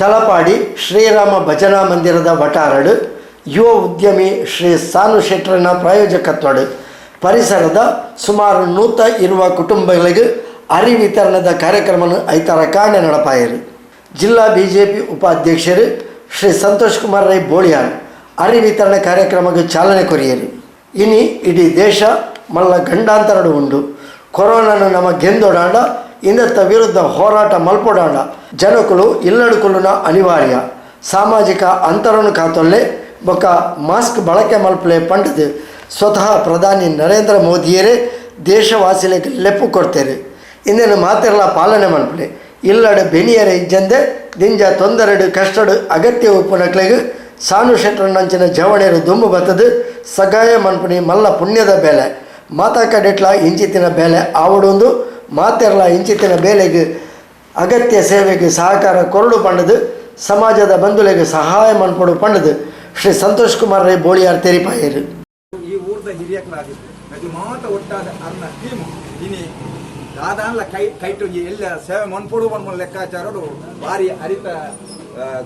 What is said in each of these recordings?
Talapady Shriram ಭಜನಾ ಮಂದಿರದ ವಟಾರಡು ಯುವ ಉದ್ಯಮಿ ಶ್ರೀ ಸಾನು ಶೆಟ್ಟರನ ಪ್ರಾಯೋಜಕತ್ವಡು ಪರಿಸರದ ಸುಮಾರು 120 ಕುಟುಂಬಗಳಿಗೆ ಅರಿ ವಿತರಣದ ಕಾರ್ಯಕ್ರಮವನ್ನು ಐತಾರ ಕಾಂಡೆ ನಡಪಾಯರು. ಜಿಲ್ಲಾ ಬಿಜೆಪಿ ಉಪಾಧ್ಯಕ್ಷರು ಶ್ರೀ ಸಂತೋಷ್ ಕುಮಾರ್ ರೈ ಬೋಳಿಯಾರ್ ಅರಿ ವಿತರಣೆ ಕಾರ್ಯಕ್ರಮಕ್ಕೆ ಚಾಲನೆ ಕೊರಿಯರು. ಇನಿ ಇಡೀ ದೇಶ ಮಲ್ಲ ಗಂಡಾಂತರಡು ಉಂಡು. ಕೊರೋನಾನು ನಮ ಗೆಂದೊಡಾಂಡ, ಇಂದತ್ತ ವಿರುದ್ಧ ಹೋರಾಟ ಮಲ್ಪೊಡಾಂಡ ಜನಕುಲು ಇಲ್ಲಡುಕುಲುನ ಅನಿವಾರ್ಯ. ಸಾಮಾಜಿಕ ಅಂತರನು ಕಾತೊಲ್ಲೆ ಬೊಕ್ಕ ಮಾಸ್ಕ್ ಬಳಕೆ ಮಲ್ಪಲೆ ಪಂಡದು ಸ್ವತಃ ಪ್ರಧಾನಿ ನರೇಂದ್ರ ಮೋದಿಯರೇ ದೇಶವಾಸಿಲೆಗ್ ಲೆಪ್ಪು ಕೊಡ್ತೇವೆ. ಇಂದೆನು ಮಾತೆರ್ಲ ಪಾಲನೆ ಮಲ್ಪಲೆ. ಇಲ್ಲಡೆ ಬೆನಿಯರೆ ಇಜ್ಜಂದೆ ದಿಂಜ ತೊಂದರೆಡು ಕಷ್ಟಡು ಅಗತ್ಯ ಉಪ್ಪುನಕ್ಲೆಗ್ ಸಾನು ಶೆಟ್ಟರ್ನಂಚಿನ ಜವಣೆರು ದುಂಬು ಬತ್ತದು ಸಗಾಯ ಮನ್ಪುನಿ ಮಲ್ಲ ಪುಣ್ಯದ ಬೇಲೆ. ಮಾತಾ ಕಡೆಟ್ಲ ಇಂಚಿತ್ತಿನ ಬೇಲೆ ಆವಡೊಂದು ಮಾತೆರ್ಲ ಇಂಚಿತ್ತಿನ ಬೇಲೆಗೆ ಅಗತ್ಯ ಸೇವೆಗೆ ಸಹಕಾರ ಕೊರಡು ಪಂಡದು, ಸಮಾಜದ ಬಂಧುಲೆಗೆ ಸಹಾಯ ಮನ್ಪೊಡು ಪಂಡದು ಶ್ರೀ ಸಂತೋಷ್ ಕುಮಾರ್ ರೈ ಬೋಳಿಯಾರ್ ತೆರಿಪಾಯರು. ಈ ಊರ್ದ ಹಿರಿಯಕ್ಲಾದಿತ್ತು ಅದು ಮಾತ ಒಟ್ಟಾದ ಅರ್ನ ಟೀಮು ಇನಿ ದಾದಾನ್ಲ ಕೈ ಕೈಟೊಂಜಿ ಎಲ್ಲ ಸೇವೆ ಮನ್ಪೊಡು ಪನ್ಪುನ ಲೆಕ್ಕಾಚಾರಡು ಬಾರಿ ಅರಿತ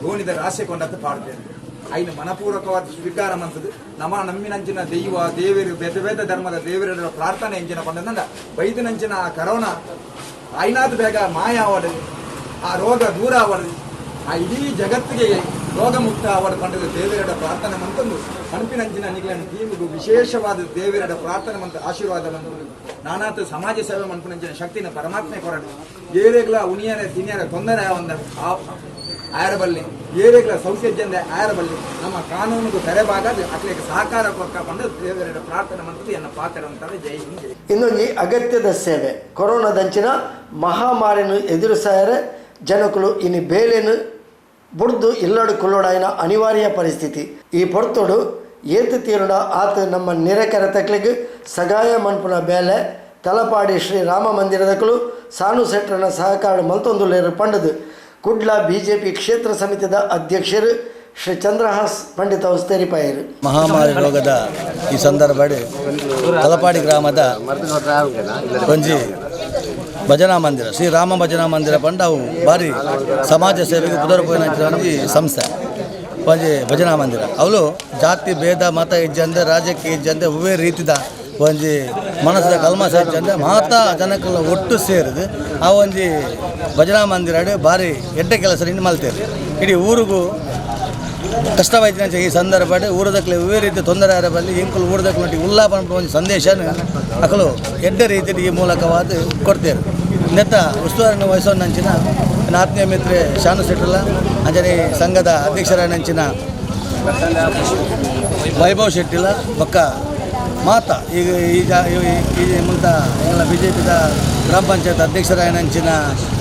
ಗೋಣಿದ ರಾಶಿ ಕೊಂಡದ್ದು ಪಾಡ್ತೇನೆ. ಐನು ಮನಪೂರ್ವಕವಾದ ಸ್ವೀಕಾರ ಮಂತದ್ದು ನಮ್ಮ ನಮ್ಮಿನಂಚಿನ ದೈವ ದೇವರು, ಬೇತೆ ಬೇತೆ ಧರ್ಮದ ದೇವರ ಪ್ರಾರ್ಥನೆ ಎಂಚಿನ ಪಂಡಂದ ಬೈದಿನಂಚಿನ ಆ ಕರೋನಾ ಐನಾದ ಬೇಗ ಮಾಯ ಆವಡು, ಆ ರೋಗ ದೂರ ಆವಡು, ಆ ಇಡೀ ಜಗತ್ತಿಗೆ ರೋಗ ಮುಕ್ತ ಆವಡು ಪಂಡದ ದೇವರ ಪ್ರಾರ್ಥನೆ ಮಂತಂದು ಮನ್ಪಿನಂಚಿನ ನಿಗ್ಲನ ಟೀಮಿಗೂ ವಿಶೇಷವಾದ ದೇವರ ಪ್ರಾರ್ಥನೆ ಮಂತ ಆಶೀರ್ವಾದ ಮಂತು ನಾನಾತ ಸಮಾಜ ಸೇವೆ ಮನ್ಪುನಂಚಿನ ಶಕ್ತಿನ ಪರಮಾತ್ಮೆ ಕೊರಡು. ಏರೆಗ್ಲ ಉಣಿಯರೆ ತಿನಿಯರೆ ತೊಂದರೆ ಒಂದ ಆಯರಬಲ್ಲಿ, ಏರೆಗ್ಲ ಸೌಖ್ಯಜಂದೆ ಆಯರಬಲ್ಲಿ, ನಮ್ಮ ಕಾನೂನಿಗೂ ತೆರೆಬಾಗದು ಅಕ್ಲೆಗೆ ಸಹಕಾರ ಕೊರ್ಕ ದೇವರ ಪ್ರಾರ್ಥನೆ ಮಂತದ್ದು ಎನ್ನ ಪಾತ್ರ ಅಂತಾರೆ. ಜೈ ಹಿಂದ್, ಜೈ. ಇನ್ನೊಂದು ಅಗತ್ಯದ ಸೇವೆ. ಕೊರೋನಾದಂಚಿನ ಮಹಾಮಾರಿನ ಎದುರಿಸಾಯರೆ ಜನಕುಲು ಇನಿ ಬೇಲೆನು ಬುಡ್ದು ಇಲ್ಲಡು ಕುಲ್ಲೋಡಾಯಿನ ಅನಿವಾರ್ಯ ಪರಿಸ್ಥಿತಿ. ಈ ಪೊರ್ತುಡು ಏತು ತೀರುಡ ಆತ ನಮ್ಮ ನಿರೆಕರ ತಕ್ಲಿಗೆ ಸಗಾಯ ಮನ್ಪುನ ಬೇಲೆ ತಲಪಾಡಿ ಶ್ರೀ ರಾಮ ಮಂದಿರದಕಲು ಸಾನು ಸೆಟ್ರನ ಸಹಕಾರ ಮಲ್ತೊಂದುಲೇರು ಪಂಡದು ಕುಡ್ಲ ಬಿಜೆಪಿ ಕ್ಷೇತ್ರ ಸಮಿತಿದ ಅಧ್ಯಕ್ಷರು ಶ್ರೀ ಚಂದ್ರಹಾಸ್ ಪಂಡಿತ ತೆರಿಪಾಯರು. ಮಹಾಮಾರಿ ರೋಗದ ಈ ಸಂದರ್ಭ ತಲಪಾಡಿ ಗ್ರಾಮದ ಒಂಜಿ ಭಜನಾ ಮಂದಿರ, ಶ್ರೀ ರಾಮ ಭಜನಾ ಮಂದಿರ ಪಂಡ ಅವು ಬಾರಿ ಸಮಾಜ ಸೇವೆಗೆ ಪುದರ್ ಒಂಜಿ ಸಂಸ್ಥೆ, ಒಂಜಿ ಭಜನಾ ಮಂದಿರ. ಅವಳು ಜಾತಿ ಭೇದ ಮತ ಇಜ್ಜಂದೆ, ರಾಜಕೀಯ ಇಜ್ಜಂದೆ, ಒವ್ವೇ ರೀತಿದ ಒಂಜಿ ಮನಸ್ಸಿನ ಕಲ್ಮಶ ಇಜ್ಜಂದೆ ಮಾತಾ ಜನಕ್ಕುಲ ಒಟ್ಟು ಸೇರಿದು ಆ ಒಂಜಿ ಭಜನಾ ಮಂದಿರ ಭಾರಿ ಎಡ್ಡೆ ಕೆಲಸ ಇನ್ನು ಮಲ್ತೇವೆ. ಇಡೀ ಊರಿಗೂ ಕಷ್ಟವಾಯ್ತಿನ ಈ ಸಂದರ್ಭ ಊರದಕ್ಲೆ ಒವ್ವೇ ರೀತಿ ತೊಂದರೆ ಆರಬಲ್ಲಿ ಎಂಕುಲು ಊರದಕ್ಲು ಉಲ್ಲಾ ಪನ್ಪುನ ಒಂಜಿ ಸಂದೇಶನ ಅಕಲು ಎಡ್ಡೆ ರೀತಿಯಲ್ಲಿ ಈ ಮೂಲಕವಾದ ಕೊಡ್ತೇವೆ. ನೆತ್ತ ಉಸ್ತುವಾರಿನ ವಹಿಸೋನಂಚಿನ ನನ್ನ ಆತ್ಮೀಯ ಮಿತ್ರೆ ಶಾನು ಶೆಟ್ಟರ್ಲ, ಅಂಚನೆ ಸಂಘದ ಅಧ್ಯಕ್ಷರಾನಂಚಿನ ವೈಭವ್ ಶೆಟ್ಟಿಲ, ಬೊಕ್ಕ ಮಾತ ಈಗ ಈ ಜಾ ಈ ಮುಂತ ಎಂಗಳ ಬಿಜೆಪಿದ ಗ್ರಾಮ ಪಂಚಾಯತ್ ಅಧ್ಯಕ್ಷರಾಯನಂಚಿನ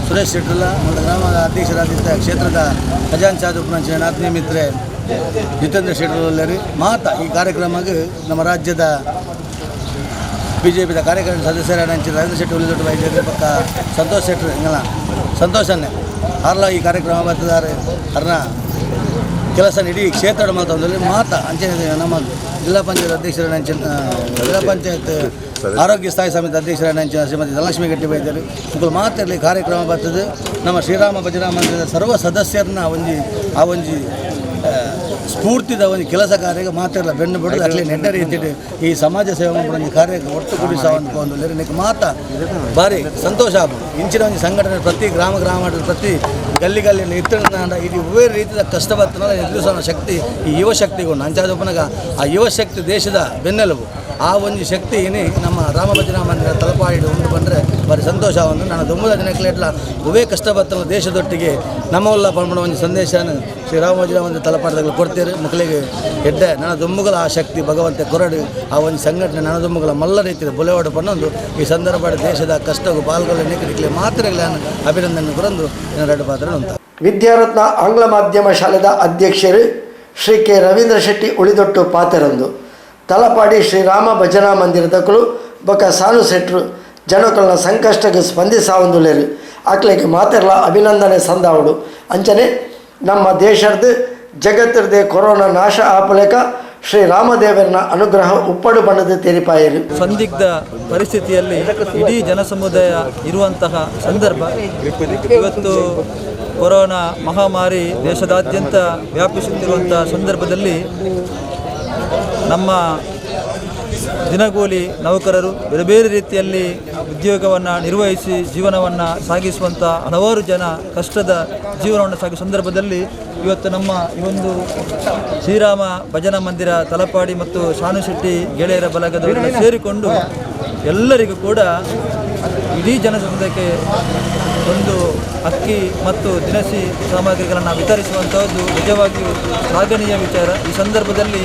ಸುರೇಶ್ ಶೆಟ್ಟಿಲ ಮತ್ತು ಗ್ರಾಮದ ಅಧ್ಯಕ್ಷರಾದಿದ್ದ ಕ್ಷೇತ್ರದ ಖಜಾನ್ ಚಾದುಪ್ಪನಂಚಿನ ಆತ್ಮೀಯ ಮಿತ್ರೆ ಜಿತೇಂದ್ರ ಶೆಟ್ಟರ್ ಮಾತ ಈ ಕಾರ್ಯಕ್ರಮಕ್ಕೆ ನಮ್ಮ ರಾಜ್ಯದ ಬಿಜೆಪಿದ ಕಾರ್ಯಕಾರಿಣಿ ಸದಸ್ಯರಾದಂಚಿನ ರವೀಂದ್ರ ಶೆಟ್ಟಿ ಉಳಿದೊಡ್ಡ ವೈದ್ಯರು ಪಕ್ಕ ಸಂತೋಷ್ ಶೆಟ್ಟರು, ಎಂಗಲ ಸಂತೋಷನ್ನೇ ಅರ್ಲ ಈ ಕಾರ್ಯಕ್ರಮ ಬರ್ತದಾರೆ. ಅರ್ನ ಕೆಲಸ ಇಡೀ ಕ್ಷೇತ್ರ ಮಲ್ತೊಂದು ಮಾತ ಅಂಚನೆ ನಮ್ಮ ಜಿಲ್ಲಾ ಪಂಚಾಯತ್ ಅಧ್ಯಕ್ಷರ, ಜಿಲ್ಲಾ ಪಂಚಾಯತ್ ಆರೋಗ್ಯ ಸ್ಥಾಯಿ ಸಮಿತಿ ಅಧ್ಯಕ್ಷರ ಶ್ರೀಮತಿ ಧನಲಕ್ಷ್ಮಿ ಗಟ್ಟಿ ವೈದ್ಯರು ಮುಕುಲು ಮಾತಿರಲಿ ಕಾರ್ಯಕ್ರಮ ಬರ್ತದೆ. ನಮ್ಮ ಶ್ರೀರಾಮ ಭಜನಾ ಮಂದಿರದ ಸರ್ವ ಸದಸ್ಯರನ್ನ ಒಂಜಿ ಆ ಒಂಜಿ ಸ್ಫೂರ್ತಿದ ಒಂದು ಕೆಲಸ ಕಾರ್ಯಕ್ಕೆ ಮಾತಿರಲ್ಲ ಬೆನ್ನು ಬಿಡೋದು ಅಟ್ಲಿ ನೆಡ್ಡ ರೀತಿಯಲ್ಲಿ ಈ ಸಮಾಜ ಸೇವೆ ಒಂಜಿ ಕಾರ್ಯಕ್ಕೆ ಒಟ್ಟು ಕೂಡಿಸ ಒಂದು ಮಾತ ಭಾರಿ ಸಂತೋಷ ಆಪುಂಡು. ಇಂಚಿನ ಒಂಜಿ ಸಂಘಟನೆ ಪ್ರತಿ ಗ್ರಾಮ ಗ್ರಾಮ, ಪ್ರತಿ ಗಲ್ಲಿ ಗಲ್ಲಿ ಇತ್ತಿನ ಇದು ಬೇರೆ ರೀತಿಯ ಕಷ್ಟ ಬರ್ತನಲ್ಲ ಎದುರಿಸೋ ಶಕ್ತಿ ಈ ಯುವ ಶಕ್ತಿಗೆ ಉಂಟು. ಅಂಚಾದ ಉಪನಗ ಆ ಯುವ ಶಕ್ತಿ ದೇಶದ ಬೆನ್ನೆಲುಬು. ಆ ಒಂದು ಶಕ್ತಿ ಏನೇ ನಮ್ಮ ರಾಮ ಭಜನಾ ಮಂದಿರ ತಲಪಾಡಿ ಉಂಟು ಬಂದರೆ ಭಾರಿ ಸಂತೋಷ. ಒಂದು ನಾನು ದುಂಬದ ದಿನಕ್ಲೆಟ್ಲ ಉವೇ ಕಷ್ಟ ಬರ್ತಲ್ಲ ದೇಶದೊಟ್ಟಿಗೆ ನಮ್ಮಲ್ಲ ಪನ್ಪುನ ಒಂದು ಸಂದೇಶನ ಶ್ರೀ ರಾಮ ಭಜನಾ ಮಂದಿರ ತಲಪಾಡದಾಗ ಕೊಡ್ತೀರಿ. ಮಕ್ಕಳಿಗೆ ಎಡ್ಡೆ ನನ್ನ ದುಂಬುಗಳ ಆ ಶಕ್ತಿ ಭಗವಂತ ಕೊರಡು. ಆ ಒಂದು ಸಂಘಟನೆ ನನ್ನ ದುಂಬುಗಳ ಮಲ್ಲ ರೀತಿಯ ಬುಲೆವಾಡು ಪನ್ನೊಂದು ಈ ಸಂದರ್ಭ ದೇಶದ ಕಷ್ಟಗೂ ಪಾಲ್ಗೊಳ್ಳ ನಿಕ್ಕಡಿಕ್ಲೆ ಮಾತ್ರ ಅಭಿನಂದನೆ ಕೊರೊಂದು ಎರಡು ಪಾತ್ರ ಉಂಟು. ವಿದ್ಯಾರತ್ನ ಆಂಗ್ಲ ಮಾಧ್ಯಮ ಶಾಲೆದ ಅಧ್ಯಕ್ಷರು ಶ್ರೀ ಕೆ ರವೀಂದ್ರ ಶೆಟ್ಟಿ ಉಳಿದೊಟ್ಟು ಪಾತೆರಂದು ತಲಪಾಡಿ ಶ್ರೀರಾಮ ಭಜನಾ ಮಂದಿರದಕುಲು ಬೊಕ ಸಾನು ಸೆಟ್ರು ಜನಕುಲ್ನ ಸಂಕಷ್ಟಕ್ಕೆ ಸ್ಪಂದಿಸಾವಂದುಲೇರು. ಅಕ್ಲೆಗೆ ಮಾತೆರ್ಲ ಅಭಿನಂದನೆ ಸಂದಾವಡು. ಅಂಚನೆ ನಮ್ಮ ದೇಶದ ಜಗತ್ತಿರದೆ ಕೊರೋನಾ ನಾಶ ಆಪಲೇಕ ಶ್ರೀ ರಾಮದೇವರನ ಅನುಗ್ರಹ ಉಪ್ಪಡು ಬಣ್ಣದ ತೆರಿಪಾಯರು. ಸಂದಿಗ್ಧ ಪರಿಸ್ಥಿತಿಯಲ್ಲಿ ಇಡೀ ಜನಸಮುದಾಯ ಇರುವಂತಹ ಸಂದರ್ಭ. ಇವತ್ತು ಕೊರೋನಾ ಮಹಾಮಾರಿ ದೇಶದಾದ್ಯಂತ ವ್ಯಾಪಿಸುತ್ತಿರುವಂತಹ ಸಂದರ್ಭದಲ್ಲಿ ನಮ್ಮ ದಿನಗೂಲಿ ನೌಕರರು, ಬೇರೆ ಬೇರೆ ರೀತಿಯಲ್ಲಿ ಉದ್ಯೋಗವನ್ನು ನಿರ್ವಹಿಸಿ ಜೀವನವನ್ನು ಸಾಗಿಸುವಂಥ ಹಲವಾರು ಜನ ಕಷ್ಟದ ಜೀವನವನ್ನು ಸಾಗಿಸುವ ಸಂದರ್ಭದಲ್ಲಿ, ಇವತ್ತು ನಮ್ಮ ಈ ಒಂದು ಶ್ರೀರಾಮ ಭಜನಾ ಮಂದಿರ ತಲಪಾಡಿ ಮತ್ತು ಶಾನು ಶೆಟ್ಟಿ ಗೆಳೆಯರ ಬಳಗದವರೆಲ್ಲ ಸೇರಿಕೊಂಡು ಎಲ್ಲರಿಗೂ ಕೂಡ, ಇಡೀ ಜನಸಮುದಾಯಕ್ಕೆ ಒಂದು ಅಕ್ಕಿ ಮತ್ತು ದಿನಸಿ ಸಾಮಗ್ರಿಗಳನ್ನು ವಿತರಿಸುವಂತಹದ್ದು ನಿಜವಾಗಿಯೂ ಶ್ಲಾಘನೀಯ ವಿಚಾರ. ಈ ಸಂದರ್ಭದಲ್ಲಿ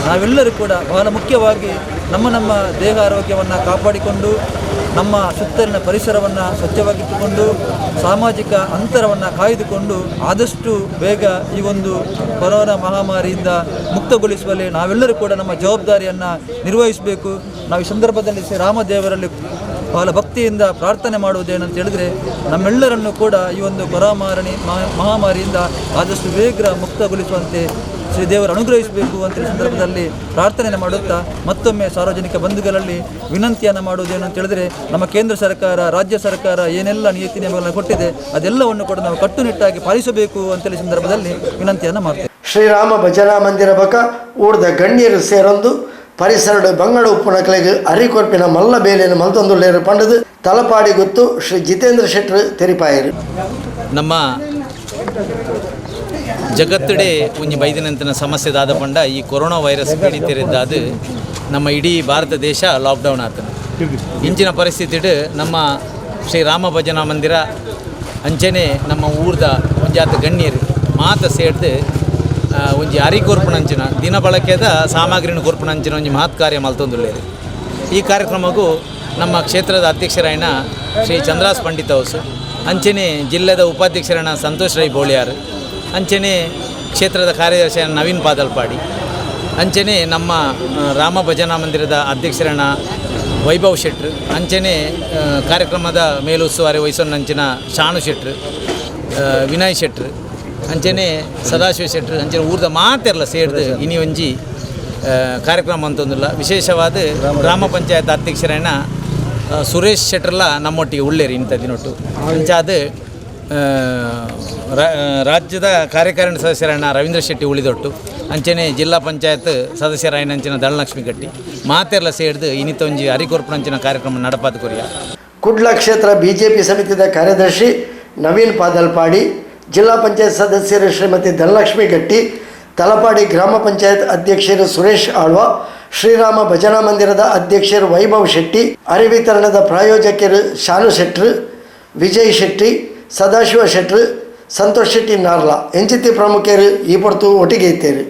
ನಾವೆಲ್ಲರೂ ಕೂಡ ಬಹಳ ಮುಖ್ಯವಾಗಿ ನಮ್ಮ ನಮ್ಮ ದೇಹ ಆರೋಗ್ಯವನ್ನು ಕಾಪಾಡಿಕೊಂಡು, ನಮ್ಮ ಸುತ್ತಲಿನ ಪರಿಸರವನ್ನು ಸ್ವಚ್ಛವಾಗಿಟ್ಟುಕೊಂಡು, ಸಾಮಾಜಿಕ ಅಂತರವನ್ನು ಕಾಯ್ದುಕೊಂಡು, ಆದಷ್ಟು ಬೇಗ ಈ ಒಂದು ಕೊರೋನಾ ಮಹಾಮಾರಿಯಿಂದ ಮುಕ್ತಗೊಳಿಸುವಲ್ಲಿ ನಾವೆಲ್ಲರೂ ಕೂಡ ನಮ್ಮ ಜವಾಬ್ದಾರಿಯನ್ನು ನಿರ್ವಹಿಸಬೇಕು. ನಾವು ಈ ಸಂದರ್ಭದಲ್ಲಿ ಶ್ರೀ ರಾಮದೇವರಲ್ಲಿ ಬಹಳ ಭಕ್ತಿಯಿಂದ ಪ್ರಾರ್ಥನೆ ಮಾಡುವುದೇನಂತ ಹೇಳಿದರೆ, ನಮ್ಮೆಲ್ಲರನ್ನು ಕೂಡ ಈ ಒಂದು ಕೊರಾಮಾರಣಿ ಮಹಾಮಾರಿಯಿಂದ ಆದಷ್ಟು ಬೇಗ ಮುಕ್ತಗೊಳಿಸುವಂತೆ ಶ್ರೀ ದೇವರು ಅನುಗ್ರಹಿಸಬೇಕು ಅಂತ ಈ ಸಂದರ್ಭದಲ್ಲಿ ಪ್ರಾರ್ಥನೆ ಮಾಡುತ್ತಾ, ಮತ್ತೊಮ್ಮೆ ಸಾರ್ವಜನಿಕ ಬಂಧುಗಳಲ್ಲಿ ವಿನಂತಿಯನ್ನು ಮಾಡುವುದೇನು ಅಂತ ಹೇಳಿದರೆ, ನಮ್ಮ ಕೇಂದ್ರ ಸರ್ಕಾರ, ರಾಜ್ಯ ಸರ್ಕಾರ ಏನೆಲ್ಲ ನೀತಿ ನಿಯಮಗಳನ್ನು ಕೊಟ್ಟಿದೆ, ಅದೆಲ್ಲವನ್ನು ಕೂಡ ನಾವು ಕಟ್ಟುನಿಟ್ಟಾಗಿ ಪಾಲಿಸಬೇಕು ಅಂತೇಳಿ ಸಂದರ್ಭದಲ್ಲಿ ವಿನಂತಿಯನ್ನು ಮಾಡ್ತೇವೆ. ಶ್ರೀರಾಮ ಭಜನಾ ಮಂದಿರ ಬಕ ಊರ್ದ ಗಣ್ಯರು ಸೇರೊಂದು ಪರಿಸರಡು ಬಂಗಡ ಉಪ್ಪುನಕ್ಲೆಗ್ ಅರಿಕೊರ್ಪಿನ ಮಲ್ಲ ಬೇಲೆಯನ್ನು ಮಲ್ತೊಂದುಲ್ಲೇರು ಪಂಡದು ತಲಪಾಡಿ ಗುತ್ತು ಶ್ರೀ ಜಿತೇಂದ್ರ ಶೆಟ್ಟರು ತೆರಿಪಾಯರು. ನಮ್ಮ ಜಗತ್ತಡೆ ಒಂಜಿ ಬೈದಿನಂತಿನ ಸಮಸ್ಯೆ ದಾದ ಪಂಡ, ಈ ಕೊರೋನಾ ವೈರಸ್ ಪೀಡಿತರಿದ್ದಾದ ನಮ್ಮ ಇಡೀ ಭಾರತ ದೇಶ ಲಾಕ್ಡೌನ್ ಆತನ. ಇಂಚಿನ ಪರಿಸ್ಥಿತಿಡ್ ನಮ್ಮ ಶ್ರೀ ರಾಮ ಭಜನಾ ಮಂದಿರ ಅಂಚನೆ ನಮ್ಮ ಊರ್ದ ಒಂಜಾತ ಗಣ್ಯರು ಮಾತ ಸೇರ್ದು ಒಂಜಿ ಅರಿ ಕೊರ್ಪುನಂಚಿನ, ದಿನ ಬಳಕೆದ ಸಾಮಗ್ರಿನ ಕೊರ್ಪುನಂಚಿನ ಒಂಜಿ ಮಹತ್ ಕಾರ್ಯ ಮಲ್ತೊಂದುಲ್ಲೇರು. ಈ ಕಾರ್ಯಕ್ರಮಕ್ಕೂ ನಮ್ಮ ಕ್ಷೇತ್ರದ ಅಧ್ಯಕ್ಷರಾಯಣ ಶ್ರೀ ಚಂದ್ರಾಸ್ ಪಂಡಿತ್ ಹೌಸ್, ಅಂಚನೆ ಜಿಲ್ಲೆದ ಉಪಾಧ್ಯಕ್ಷರಾಯಣ ಸಂತೋಷ್ ರೈ ಬೋಳಿಯಾರ್, ಅಂಚನೆ ಕ್ಷೇತ್ರದ ಕಾರ್ಯದರ್ಶಿ ನವೀನ್ ಪಾದಲ್ಪಾಡಿ, ಅಂಚನೆ ನಮ್ಮ ರಾಮ ಭಜನಾ ಮಂದಿರದ ಅಧ್ಯಕ್ಷರಾಯಣ ವೈಭವ್ ಶೆಟ್ರು, ಅಂಚನೆ ಕಾರ್ಯಕ್ರಮದ ಮೇಲುಸ್ತುವಾರಿ ವಹಿಸೊನ್ನಂಚಿನ ಶಾನು ಶೆಟ್ರು, ವಿನಯ್ ಶೆಟ್ರು, ಅಂಚನೆ ಸದಾಶಿವ ಶೆಟ್ರು, ಅಂಚನೆ ಊರ್ದ ಮಾತೆರ್ಲ ಸೇರ್ದು ಇನಿ ಒಂಜಿ ಕಾರ್ಯಕ್ರಮ ಅಂತಂದಿಲ್ಲ. ವಿಶೇಷವಾದ ಗ್ರಾಮ ಪಂಚಾಯತ್ ಅಧ್ಯಕ್ಷರಾಯಣ ಸುರೇಶ್ ಶೆಟ್ರಲ್ಲ ನಮ್ಮೊಟ್ಟಿಗೆ ಉಳ್ಳೇರಿ ಇಂಥ ದಿನೊಟ್ಟು. ಅಂಚಾದ ರಾಜ್ಯದ ಕಾರ್ಯಕಾರಿಣಿ ಸದಸ್ಯರಾಯಣ ರವೀಂದ್ರ ಶೆಟ್ಟಿ ಉಳಿದೊಟ್ಟು, ಅಂಚನೆ ಜಿಲ್ಲಾ ಪಂಚಾಯತ್ ಸದಸ್ಯರಾಯಣ ಅಂಚಿನ ದಳಲಕ್ಷ್ಮಿ ಗಟ್ಟಿ ಮಾತೆರ್ಲ ಸೇರ್ದು ಇನ್ನಿತ ಒಂಜಿ ಅರಿಕೊರ್ಪುನಂಚಿನ ಕಾರ್ಯಕ್ರಮ ನಡಪಾದ ಕೊರಿಯ. ಕುಡ್ಲ ಕ್ಷೇತ್ರ ಬಿಜೆಪಿ ಸಮಿತಿಯ ಕಾರ್ಯದರ್ಶಿ ನವೀನ್ ಪಾದಲ್ಪಾಡಿ, ಜಿಲ್ಲಾ ಪಂಚಾಯತ್ ಸದಸ್ಯರು ಶ್ರೀಮತಿ ಧನಲಕ್ಷ್ಮಿ ಗಟ್ಟಿ, ತಲಪಾಡಿ ಗ್ರಾಮ ಪಂಚಾಯತ್ ಅಧ್ಯಕ್ಷರು ಸುರೇಶ್ ಆಳ್ವ, ಶ್ರೀರಾಮ ಭಜನಾ ಮಂದಿರದ ಅಧ್ಯಕ್ಷರು ವೈಭವ್ ಶೆಟ್ಟಿ, ಅರಿ ವಿತರಣದ ಪ್ರಾಯೋಜಕರು ಶಾನು ಶೆಟ್ರು, ವಿಜಯ್ ಶೆಟ್ಟಿ, ಸದಾಶಿವ ಶೆಟ್ರು, ಸಂತೋಷ್ ಶೆಟ್ಟಿ ನಾರ್ಲಾ ಎಂಚಿತ್ತಿ ಪ್ರಮುಖರು ಈ ಪೊರ್ತು ಒಟ್ಟಿಗೆ ಇತ್ತೇರು.